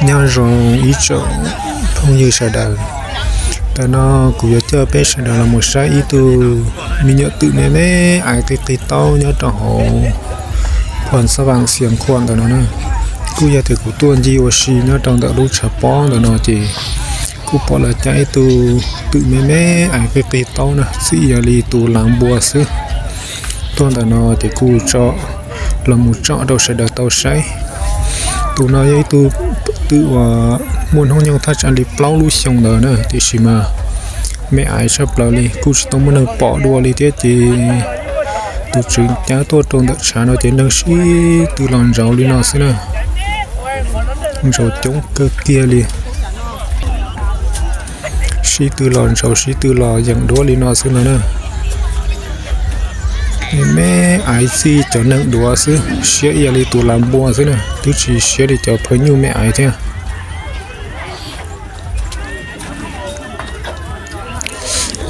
Nyob zoo ib tsoom phooj ywg sawv daws, ntawm no kuv yuav coj peb sawv daws los mus saib ib tug me nyuam twm me me ais qig qig taub nyob rau hauv Phuam Xab Vam Xias Khuam ntawm no na. Kuj yog tias kuv tuaj ncig ua si nyob rau ntawm lub tshav pob ntawm no ces kuj pom lawv cab ib tug twm me me ais qig qig taub na, txij yog li tus lav npua xwb. Tuaj ntawm no ces kuj tso los mus tsom rau sawv daws tau saib. Tus no yog ib tug twm uas muaj hnub nyoog thaj tsam li plaub lub xyoo ntawd na, tiam sis mas me ais tshaj plaws li, kuj tsis tau muaj neeg pom dua li thiab ces tus tswv cab tuaj rau ntawm tshav no ces neeg sib tw los ntsaus li no xwb na. Ntsaus coob kawg kiag li. Sib tw los ntsaus, sib tw los yeem duab li no xwb no na. Me me ais txij cov neeg duav xwb, siab ib yam li tus lav npua xwb na, twb tsis siab li cov phawj nyuj me ais thiab.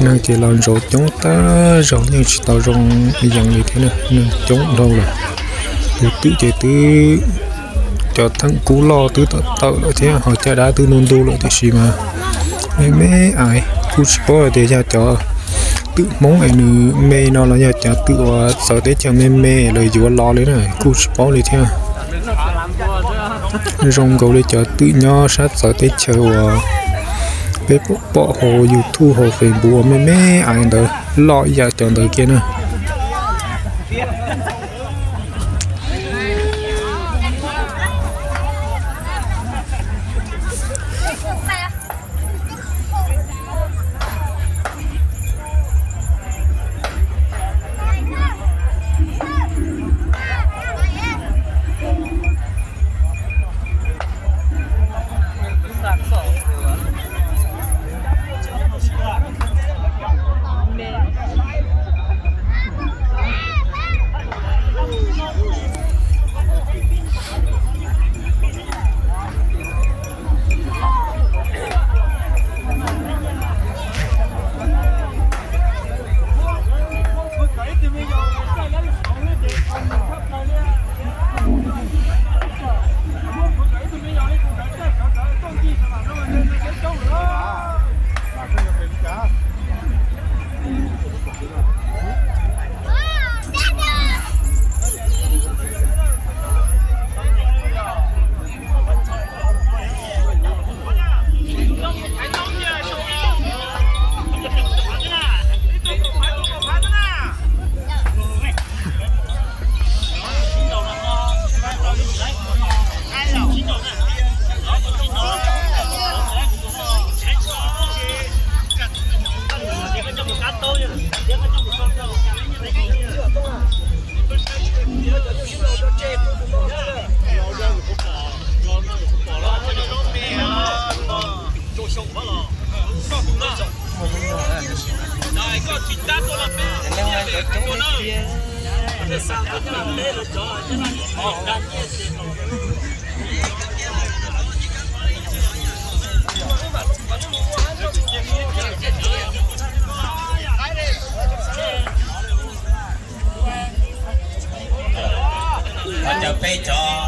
Neeg ces los ntsaus coob tag zog, yeej tsis tau zoo yees li thiab na, neeg coob dhau lawm. Tus twm ces twb cov theem kub loj twb tawm tawm lawm thiab ho caj dab twb ntu ntu lawm, tiam sis mas me me ais, kuj tsis paub hais tias yog cov twm Hmoob es nws me no los yog cov twm uas txawv teb chaws me me lawv yuav los li na, kuj tsis paub li thiab. Zoo nkaus li cov twm nyob sab txawv teb chaws uas peb pom hauv YouTube hauv Facebook uas me me ais ntawd, loj ib yam cov ntawd kiag na. Thov caw peb cov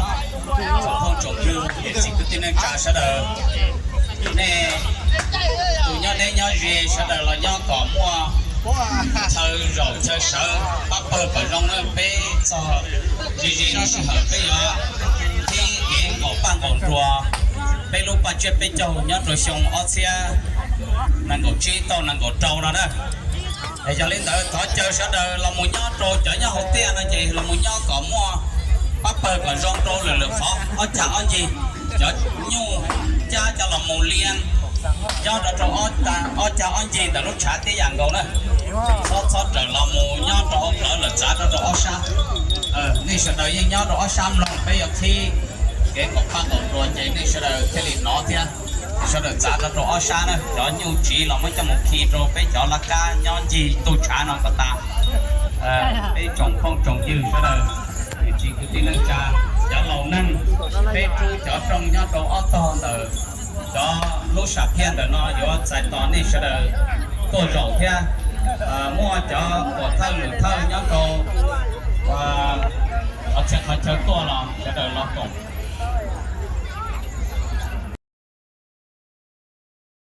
tsoom phooj tsoom ywg, txiv kwv tij neej tsa sawv daws, nej tus nyob deb nyob ze sawv daws los nyob kom muaj chaw zaum chaw sawv pab pawg kom zoo na. Peb txog ze ze lub sij hawm peb yuav thib kev nqaum paj nqaum nruas, peb lub paj tsiab peb caug nyob rau xyoo ob txhiab nees nkaum tsib tauj nees nkaum rau no na. Es yog li ntawd thov caw sawv daws los mus nyob rau cov nyob hauv tiaj no ces los mus nyob kom muaj pab pawg kom zoo rau lwm lwm qhov ob cag ob ncig. Cov nyuj cab cov los mus liaj nyob rau rau ob cag ob ncig ntawm lub tshav tib yam nkaus na. Txhob txhob raws los mus nyob rau hauv plawv lawm txav rau rau ob sab. Nej sawv daws yeej nyob rau ob sab mloog, peb yuav qhib kev nqaum paj nqaum nruas ces nej sawv daws thiaj li hnov thiab. Sawv daws txav rau rau ob sab na, cov nyuj tsiv los muab coj mus khi rau peb cov laj kab nyob ncig ntug tshav no kom tas. Peb tsoom phooj tsoom ywg sawv daws, txiv kwv tij neej tsa, cov laus neeg, peb rub cov rooj nyob rau ob tog ntawm cov lub sam phiaj ntawm no yuav txais tos nej sawv daws tuaj zaum thiab. Muaj cov tuam thawj lwm thawj nyob rau qhov chaw tuaj los sawv daws los koom.